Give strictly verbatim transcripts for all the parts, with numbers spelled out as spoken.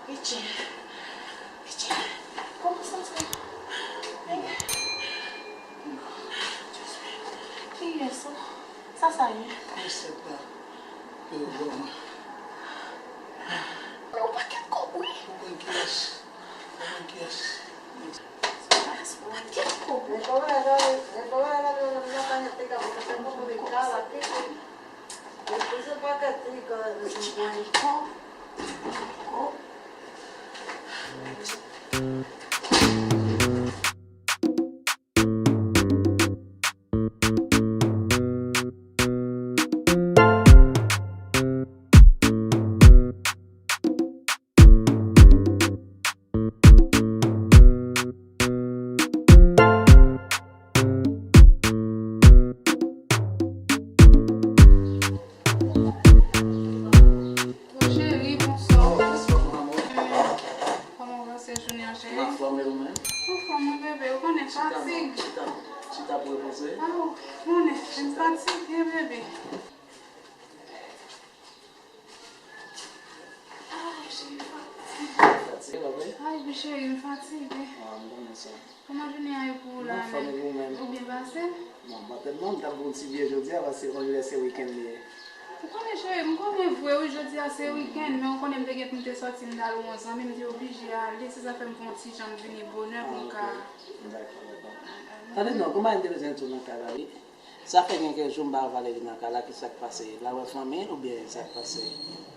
Pitit, pitit, kòman w santi w? Hein? Kiyès ou? Sa sa ye? Mwen se pa. Yo ban mwen. Yon pakèt kòb, wi. Ou konn kiyès? Ou konn kiyès? Yon pakèt kòb. Cheri, bonswa. Kòman w pase jounen an, cheri? M anfòm, e ou menm? Anfòm, wi, bebe. Ou konnen, fatig. Chita, chita pou repoze. Ah, ou konnen, m fatige, bebe. Ah, cheri, m fatige. Fatige, pa vre? Ay, wi, cheri, m fatige. Ah, m konnen sa. Kòman jounen an ye pou ou la menm? Ou byen pase? Non, pa tèlman, m t ap ba w yon ti biyè jodi a, paske konn jounen se wikenn li ye. Ou konnen, cheri, m konnen vre, wi, jodi a se wikenn, men ou konnen m te gen pou m te sòti, m t al wè yon zanmi, m te oblije ale, se sa fè m fè yon ti jan m vini bonè pou m ka. Ah, ok. Dakò, dakò. Tande non, gon bagay m te bezwen di w nan kay la, wi. Sa fè gen kèk jou m pa wè Valery nan kay la, ki sa k pase? L al wè fanmi l oubyen sa k pase?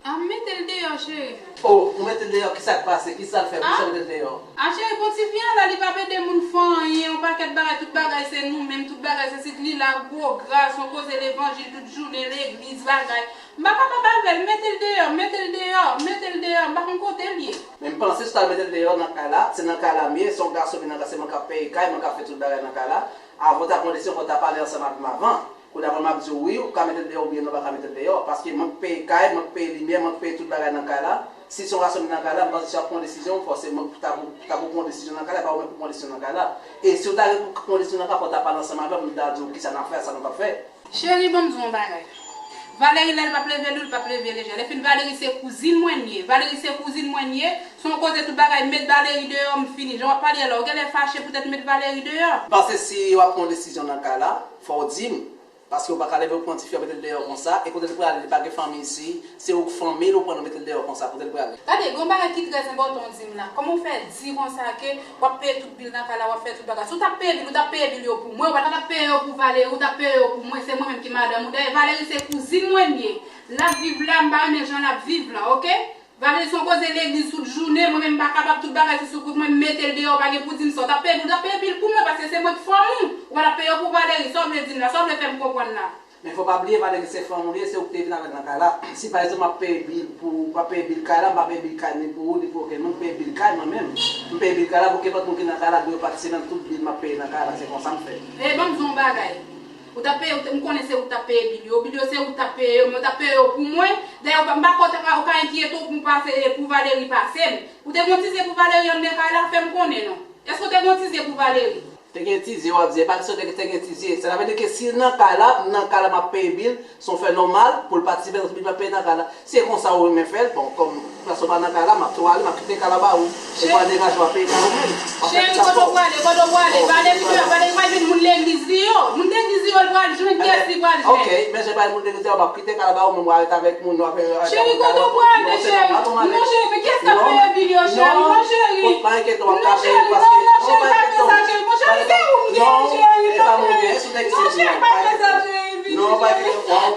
A, m mete l deyò, cheri. O, ou mete l deyò, ki sa k pase? Ki sa l fè? Poukisa w mete l deyò? A, cheri, bon, ti fi a la, li p ap ede moun fè anyen, yon pakèt bagay, tout bagay se nou menm, tout bagay se sit li la, gwo gras, yon koze levanjil tout jounen, legliz, bagay. M pa kapab avè l, mete l deyò, mete l deyò, mete l deyò, m pa konn kote l ye. Men m panse si w ta mete l deyò nan kay la, se nan kay la m ye, se yon gason vin nan kay, se mwen k ap peye kay, mwen k ap fè tout bagay nan kay la. Avan w ta pran desizyon, fò w ta pale ansanm avè m avan. Kounye a, m ap di w wi, ou ka mete l deyò oubyen non, ou pa ka mete l deyò. Paske mwen k peye kay, mwen k peye limyè, mwen k peye tout bagay nan kay la. Si se yon gason vin nan kay la, m panse si w ap pran desizyon, fò se mwen k ta pou, ta pou pran desizyon nan kay la, pa ou menm pou pran desizyon nan kay la. E si w ta gen pou pran desizyon nan kay la, fò w ta pale ansanm avè m, m ta di w kisa n ap fè, sa nou p ap fè. Cheri, ban m di w yon bagay. Valery, lè l p ap leve lou, l p ap leve lejè. Lèfini, Valery se kouzin mwen l ye. Valery se kouzin mwen l ye. Se yon koze tout bagay, met Valery deyò, m fini. Jan w ap pale a la, ou genlè fache poutèt met Valery deyò. M panse si w ap pran yon desizyon nan kay la, fò w di m. Paske w pa ka leve pou pran tifi a mete l deyò konsa. E kote l prale, li pa gen fanmi isi. Se ou k fanmi l, ou pran l mete l deyò konsa. Kote l prale? Gade, gen yon bagay ki trè enpòtan w di m la. Kòman w fè di konsa ke w ap peye tout bil nan kay la, w ap fè tout bagay? Si w t ap peye bil, ou t ap peye bil yo pou mwen, ou pa t ap peye yo pou Valery, ou t ap peye yo pou mwen, se mwen menm ki madanm ou. Dayè, Valery se kouzin mwen l ye. L ap viv la, m pa renmen jan l ap viv la, oke? Valery se yon koze legliz tout jounen, mwen menm m pa kapab, tout bagay se sou kont mwen, m mete l deyò, pa gen pou di m sa. W t ap peye bil, w t ap peye bil pou mwen, paske se mwen k fanm ou. Ou pa t ap peye yo pou Valery, sa w vle di m la, sa w vle fè m konprann la? Men fò w pa bliye, Valery se fanm ou li ye, se ou ki te vin avè l nan kay la. Si pa egzanp m ap peye bil pou, m ap peye bil kay la, m pa peye bil kay ni pou ou, ni pou okenn moun, m peye bil kay mwen menm. M peye bil kay la pou kenpòt moun ki nan kay la, dwe patisipe nan tout bil m ap peye nan kay la, se konsa m fè. E ban m di w yon bagay. Ou t ap peye, ou t, m konnen se ou k t ap peye bil yo. Bil yo se ou k t ap peye yo, men ou t ap peye yo pou mwen. Dayè, ou pa, m pa kwè ou te ka, ou ka enkyete w pou pase, pou Valery pase m. Ou te gen yon ti zye pou Valery anndan kay la, fè m konnen non. Èske ou te gen yon ti zye pou Valery? Te gen ti zye w ap di, e pa kesyon de te gen ti zye. Sa vle di ke si l nan kay la, m nan kay la, m ap peye bil, se yon fè nòmal pou l patisipe nan bil m ap peye nan kay la. Si se konsa ou renmen fè l, bon, kòm paske w pa nan kay la, m ap tou ale, m ap kite kay la ba ou. E pa deranje w ap peye kay ou menm. W ap fè tout sa pou ou. Cheri, kote w prale, kote w prale? Valery, Valery, imajine moun legliz li yo. Moun legliz li yo, l pral jwenn kiyès li pral jwenn. Ok, men jan pa moun legliz li yo, m ap kite kay la ba ou, men m ap rete avèk moun, nou ap fè. Cheri, kote w prale, cheri? Non, cheri, men kiyès k ap peye bil yo, cheri? Non, cheri. Non, pa enkyete w, w ap ka peye l paske. Non, cheri, pa fè sa, cheri. Mon cheri, se ou m gen, cheri. Non, cheri, pa fè sa, cheri. Vini, cheri.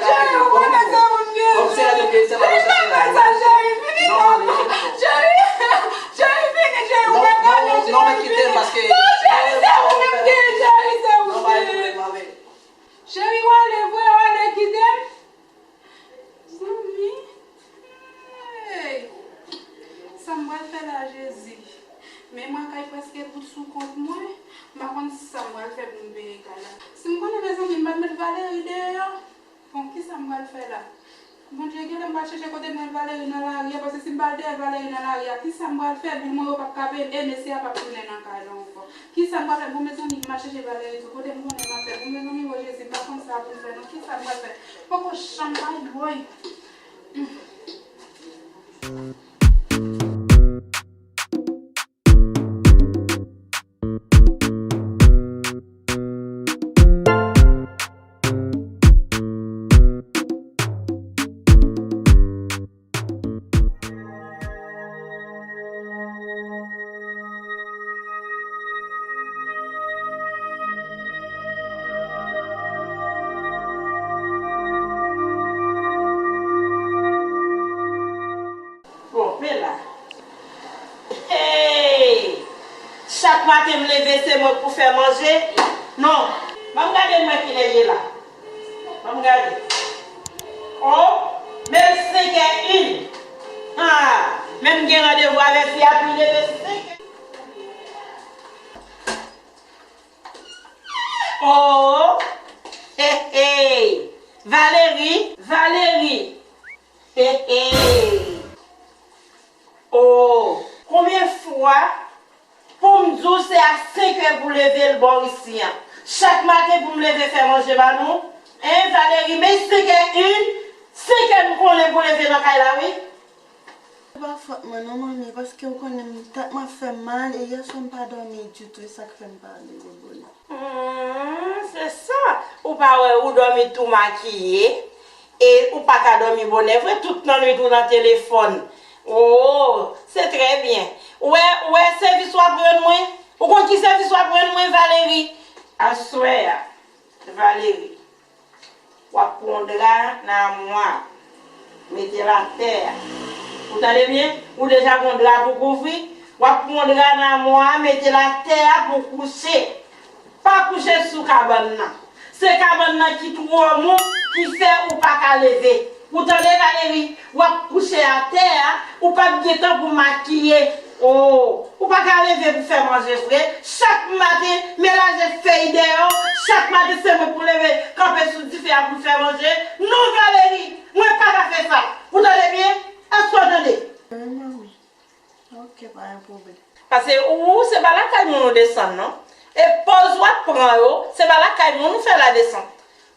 Cheri, ou konnen se ou m gen, cheri. Vini, pa fè sa, cheri. Vini, non. Cheri, cheri, vini, cheri, ou pa ka non, cheri. Non, cheri, se ou m gen, cheri, se ou m gen. Cheri, w ale vre, w ale kite m. Zanmi, hey! Sa m pral fè la, Jezi? Men mwen kay prèske bout sou kont mwen. M pa konn sa m pral fè pou m peye kay la. Si m konnen, mezanmi, m pa t met Valery deyò. Bon, kisa m pral fè la? Bondye, genlè m pral chèche kote m jwenn Valery nan lari a, paske si m pral dèyè Valery nan lari a, kisa m pral fè? Bil mwen yo p ap ka peye m, e mesye a p ap tounen nan kay la ankò. Kisa m pral fè? Bon, mezanmi, m al chèche Valery tou. Kote m konnen m ap fè? Bon, mezanmi, o Jezi, m pa konn sa pou m fè non. Kisa m pral fè? Poko janm, ay, woy. Bon, men la. Hey! Chak maten m leve, se mwen k pou fè manje. Non, ban m gade m wè kilè l ye la. Ban m gade. Oh, men l senkè en. Ha! Men m gen randevou avèk fi a pou l leve senkè. Oh! Hey, hey! Valery! Valery! Hey, hey! Oh! Konbyen fwa pou m di w se a senkè pou leve l bò isi an? Chak maten pou m leve fè manje ba nou? Hein, Valery, men senkè en, senkè m konnen pou leve nan kay la, wi. Se pa fòt mwen non, manmi, paske w konnen m, tèt mwen fè m mal, e yèswa m pa dòmi ditou, e sa k fè m pa leve bonè. Hmm, se sa. Ou pa wè ou dòmi tou makiye, e ou pa ka dòmi bonè vre, tout lannwit ou nan telefòn. Oh, se trè byen. Ou wè, ou wè sèvis w ap rann mwen? Ou konn ki sèvis w ap rann mwen, Valery? Aswè a, Valery, w ap pran yon dra nan amwa, mete l atè a. Ou tande byen? Ou deja gen yon dra pou kouvri. W ap pran yon dra nan amwa a, mete l atè a pou w kouche. Pa kouche sou kabann nan. Se kabann nan ki twò mou, ki fè ou pa ka leve. Ou tande, Valery? W ap kouche atè a, ou p ap gen tan pou makiye. Oh, ou pa ka leve pou fè manje vre. Chak maten, melaje fèy deyò. Chak maten, se mwen pou leve, kanpe sou dife a pou fè manje. Non, Valery, mwen pa ka fè sa. Ou tande byen? Èske w tande? Wi, manmi. Ok, pa gen pwoblèm. Paske ou, se pa lakay moun ou desann, non. E pòz w ap pran yo, se pa lakay moun ou fè la desann.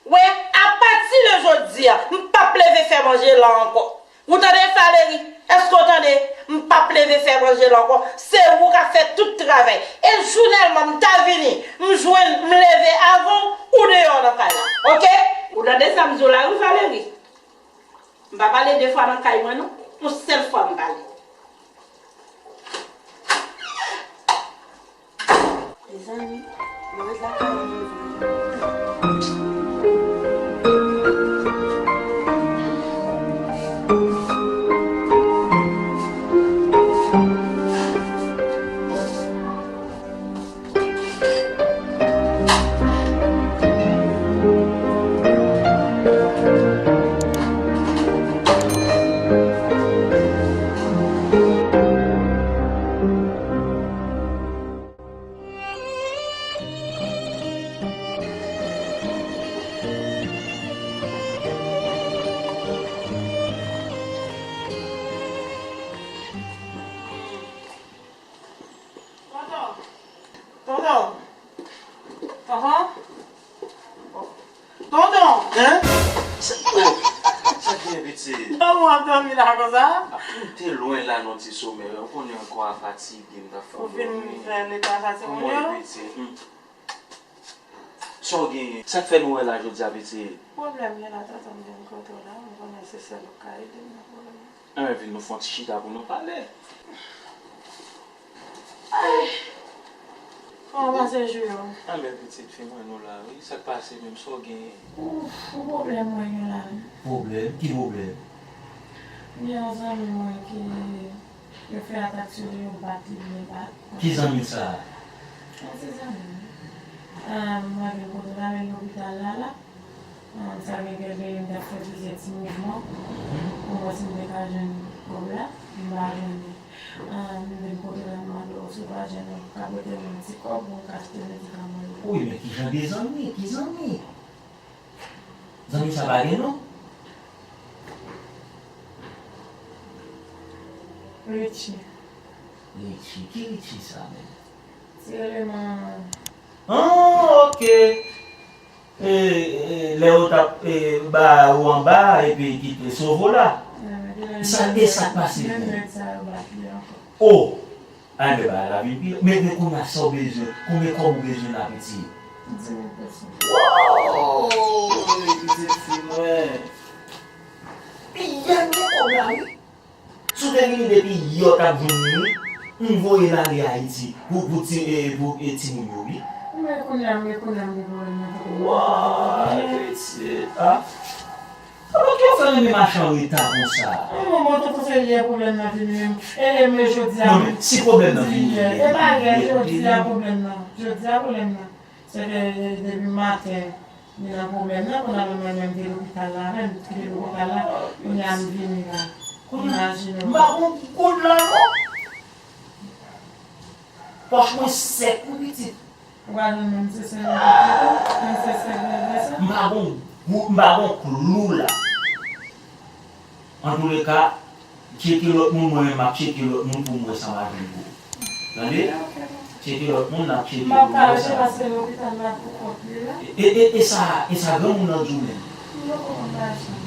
Wè, apati de jodi a, m p ap leve fè manje la ankò. Ou tande, Valery? Èske w tande? M p ap leve fè manje la ankò. Se ou k ap fè tout travay. E jounèlman, m ta vini, m jwenn, m leve avan w, ou deyò nan kay la. Ok? Ou tande sa m di w la, wi, Valery? M pa pale de fwa nan kay mwen, non. Yon sèl fwa m pale. Mezanmi, nou ret lakay mwen vre. Tonton. Tonton. Avan? Tonton! Hein? Sa, oh, sa k gen, pitit? Tonton ap dòmi la konsa? Ah, m te lwen la nan ti somèy, ou konnen kò a fatige, m t ap fè yon dòmi. Ou fin fè leta sa timoun yo? Kòman w ye, pitit? Hmm. Sa w genyen? Sa k fè nou wè la jodi a, pitit? Pwoblèm gen la, tonton, m vin kote w la, m konnen se sèl ou k ka ede m nan pwoblèm nan. Anben, vin nou fè yon ti chita pou nou pale. Ay! Kòman w pase jou yo? Anben, pitit fi mwen, nou la, wi. Sa k pase menm, sa w genyen? Ouf, yon pwoblèm mwen gen la, wi. Pwoblèm? Ki pwoblèm? M gen yon zanmi mwen ki yo fè atak sou li, yo bat li byen bat. Ki zanmi sa a? Yon ti zanmi m. Ah, m pa gen kote l ale lopital la, la. Ah, sa gen kèk lè m t ap fè plizyè ti mouvman pou m wè si m te ka jwenn kòb la. M pa jwenn li. Ah, m vin kote w la, m mande w si w pa jwenn ou ka prete m yon ti kòb pou m ka achte medikaman yo. Wi, men ki jan de zanmi? Ki zanmi? Zanmi sa pa gen non? Richie. Richie? Ki Richie sa menm? Ti eleman. Ah, ok. E, e, lè yo t ap, e, ba ou anba, epi ki te sove w la. Sa, e sa k pase menm? Oh! Ay, men bagay la vin pi. Men, men kounye a sa w bezwen? Konbyen kòb ou bezwen la, pitit? Dis mil peso. Wow! Pitit fi mwen. Pi yè m gen kòb la, wi. Si w te vini depi yè w t ap jwenn li, wi. M voye l ale Ayiti pou, pou ti, e, pou, e, timoun yo, wi. Men kounye a, men kounye a, m gen pwoblèm nan tèt mwen. Wow, pitit, ah. Alò, ki w fè renmen mache an reta konsa? An, bon, bon, tonton, se yè pwoblèm nan vini menm. E, e, men jodi a. Non, men si pwoblèm nan vini yè, e pa yè, jodi a pwoblèm nan. Jodi a pwoblèm nan. Se ke, e, depi maten, li nan pwoblèm nan, kounye a menm mwen menm te lopital la, menm te lopital la, kounye a m vini la. Imajine w. M pa gon goud la, non. Pòch mwen sèk, wi, pitit. Ou pa jwenn menm se sèk, menm se sèk de sa? M pa gon gou-, m pa gon klou la. Antouleka, tcheke lòt moun, mwen menm m ap tcheke lòt moun pou m wè sa m a jwenn pou ou. Tande? Tcheke lòt moun, n ap tcheke pou m wè sa. M ap ka rete paske lopital la pou kont li la. E, e, e, e sa, e sa granmoun nan di w menm? M poko konn bagay sa.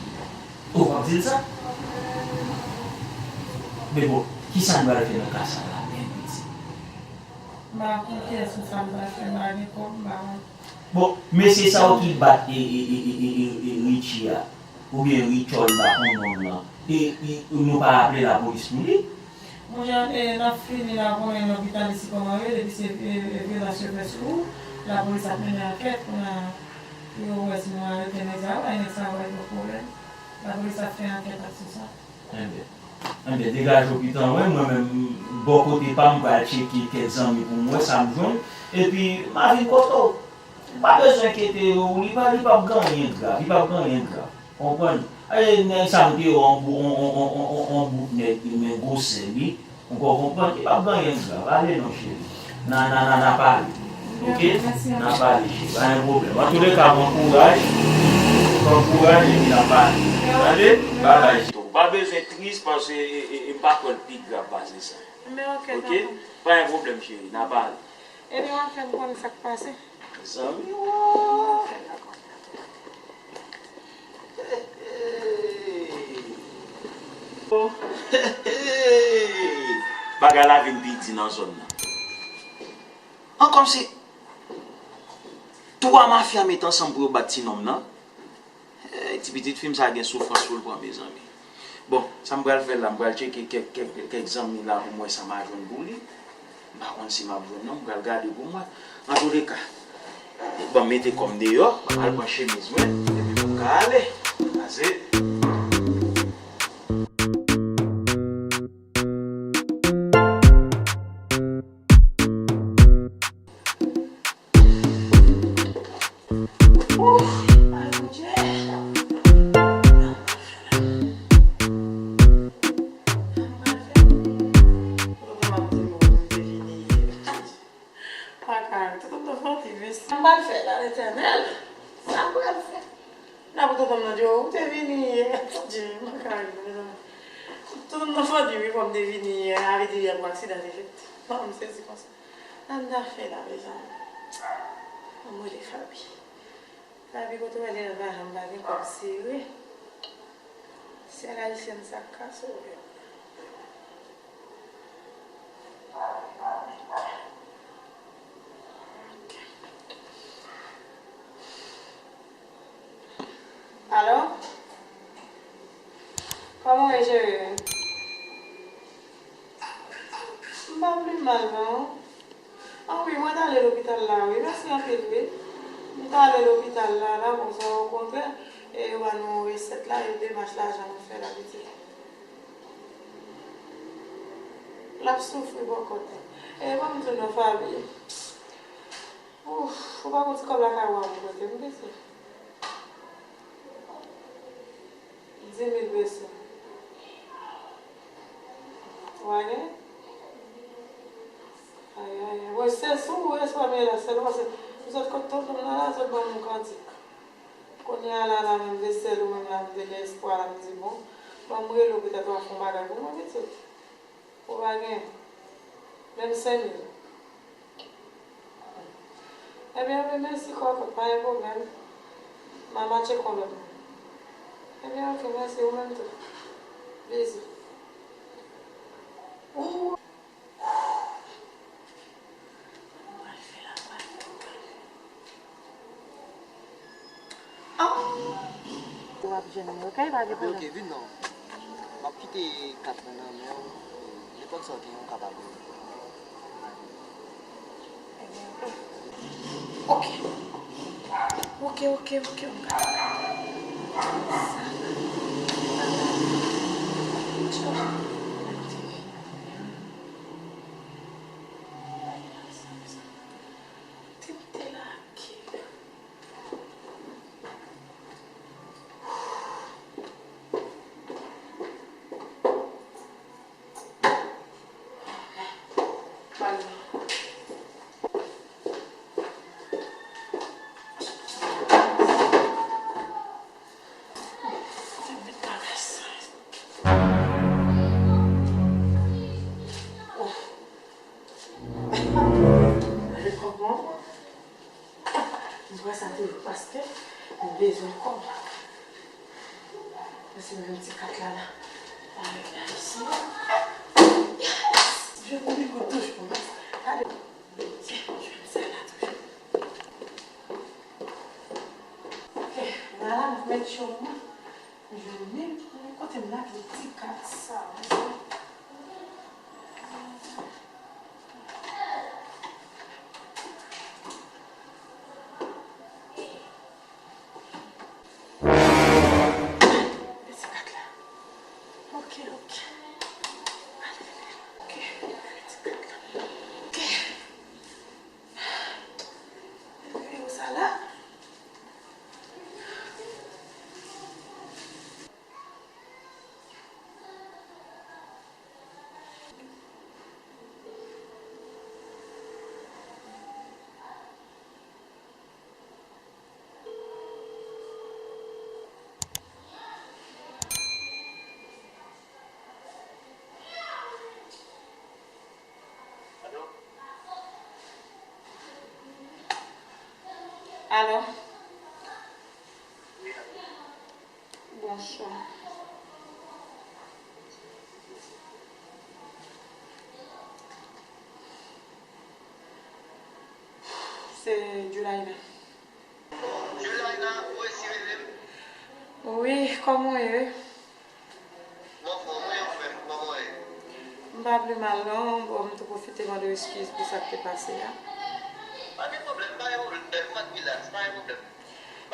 Ou p ap di l sa? Men bon, kisa n pral fè nan ka sa la menm, pitit? M pa konn kiyès m sa m pral fè, m pa gen kòb, m pa konn. Bon, mesye sa yo ki bat e, e, e, e, e, e, e Richie a, oubyen Richard, m pa konn non l lan, e, e, nou pa raple lapolis pou li? Monchè, e, n ap fini la, konnen lopital isit kòman yo ye, depi se, e, e, vyolans yo fè sou ou, lapolis ap mennen ankèt, kounye a, pou yo wè si nou arete nèg sa yo, e nèg sa yo pa gen pwoblèm. Lapolis ap fè ankèt ak tout sa. Enben, enben, degaje w pitan, wi, mwen menm, bò kote pa m, m pral tcheke kèk zanmi pou m wè sa m jwenn, epi m a vin kote w. Pa bezwen enkyete w, li pa, li p ap gen anyen grav, li p ap gen anyen grav. Konprann? E, nèg sa m te wè, on, on, on bout nèg, men gwosè li, ou konprann, li p ap gen anyen grav. Ale non, cheri. N a, n a, n a, n a pale. Oke? N a pale, cheri. Pa gen pwoblèm. Antouleka, bon kouraj. Bon kouraj, epi n a pale. Tande? Babay. Ou pa bezwen tris, paske, e, e, e, m pa kwè l pi grav pase sa. Men oke, tonton. Pa gen pwoblèm, cheri. N a pale. Ebyen, w ap fè m konnen sa k pase. Zanmi w. Bagay la vin pi di nan zòn nan. An kòmsi twa mafya met ansanm pou yo bat ti nonm nan. Eh, ti pitit fi m sa gen soufrans pou l pran, mezanmi. Bon, sa m pral fè la, m pral tcheke kèk, kèk, kèk zanmi la pou m wè sa m a jwenn pou li. M pa konn si m ap jwenn non, m pral gade pou m wè. Antouleka, ban m mete kò m deyò, m al pran chemiz mwen, epi pou m ka ale. Pase. Makak, tonton Foti, mesi. Sa m pral fè la, Letènèl? Sa m pral fè? Nan pou tonton m nan di, ou te vini yè. Dye, makak, mezanmi. Tonton Foti, wi, fò m te vini yè. Avè di yè pou aksidan te fèt. Bon, m sezi konsa. Sa m ta fè la, mezanmi? Ann rele Faby. Faby, kote w ale a, m pa janm pa gen kòb sere. Syèl ayisyen sa k ka sove m. Alo? Kòman w ye, cheri? M pa pi mal, non. Ah wi, mwen t ale lopital la, wi. Mèsi anpil, wi. M t ale lopital la, la, konsa, okontrè, e yo ba nou resèt la, e demach lajan nou fè la, pitit. L ap soufri bò kòt li. E ban m di w non, Faby. Ouf, ou pa gon ti kòb lakay ou a pou prete m, pitit? Dis mil peso. Ou pa gen? Ay, ay, ay. Bon, se sou ou espwa m ye la, sèlman se m sot kot tonton m nan la, sot ban m yon kantik. Kounye a la, la menm, se sèl ou menm la, m te gen espwa la, m di, bon, ban m rele w, petèt w ap fè yon bagay pou mwen, pitit. Ou pa gen menm senk mil. Ebyen, wi, mèsi, kòkòt, pa gen pwoblèm. M a matche kon lòt moun. Ebyen, oke, mèsi, ou menm tou. Bizou. Ou. Ou ap jwenn li, oke? Pa gen pwoblèm. Oke, oke, vin non. M ap kite kat mwen nan men w. Nenpòt sa w gen, ou kapab rele. Oke. Oke, oke, oke, oke. Ti m te lage. M pran sa toujou paske m bezwen kòb. Mwen se menm ti kat la la. Ay, ay, Senyè. Yes! Jwenn yon bingo toujou, mwen. Gade. Bondye, jwenn sa la toujou. Ok, la la, m ap met cho mwen. M jwenn menm kote m lage ti kat sa. Mete kat la. Ok, ok. Ale, ale, ale. Ok, mete kat la. Ok. Mete yo sa la. Alo? Wi, alo. Bonswa. Se Julayna. Julayna, ou resi rele m? Wi, kòman w ye? M anfòm, wi, ou menm, kòman w ye? M pa pi mal, non. Bon, m tou pwofite mande w eskiz pou sa k te pase a. Pa gen pwoblèm, pa gen pwoblèm, m ap rilaks, pa gen pwoblèm.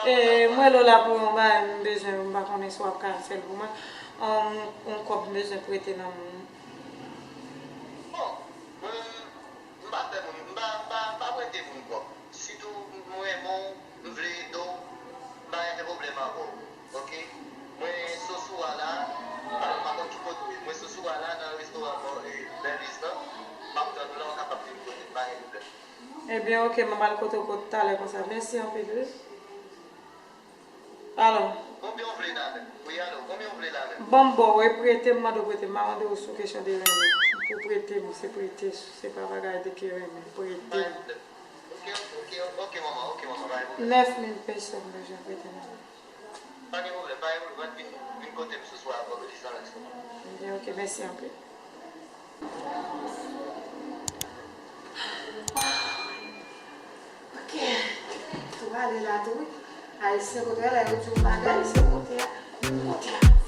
E, m rele w la pou yon bagay m bezwen, m pa konnen si w ap ka fè l pou mwen. Yon, yon kòb m bezwen prete nan men w. Bon, m, m pa fè moun, m pa, m pa, m pa prete moun kòb. Sitou m renmen w, m vle ede w, m pa gen pwoblèm avè w, oke? Mwen Sosura la, m pa, m pa konn ki kote w ye. Mwen Sosura la nan restoran bò, e, Bèliz lan. M ap tann ou la, ou kapab vin kote m, pa gen pwoblèm. Ebyen, oke, m ap al kote w talè konsa. Mèsi anpil, wi. Alo. Konbyen w vle la menm? Wi, alo, konbyen w vle la menm? Ban m ba w, e prete m, mande w prete m, m a mande w sou kesyon de renmen. Pou prete m, se prete, se pa bagay de ke renmen, prete m. Pa gen pwoblèm. Oke, oke, oke, oke, manman, oke. Nèf mil peso m bezwen prete nan men. Pa gen pwoblèm, pa gen pwoblèm. Ann vin, vin kote m sou swa avè w, ki san lès ou. Ebyen, ok, mèsi anpil. Ok. Tou ale la tou, wi. Ayisyen kote la, yo di yon bagay, se kote a. Kote a.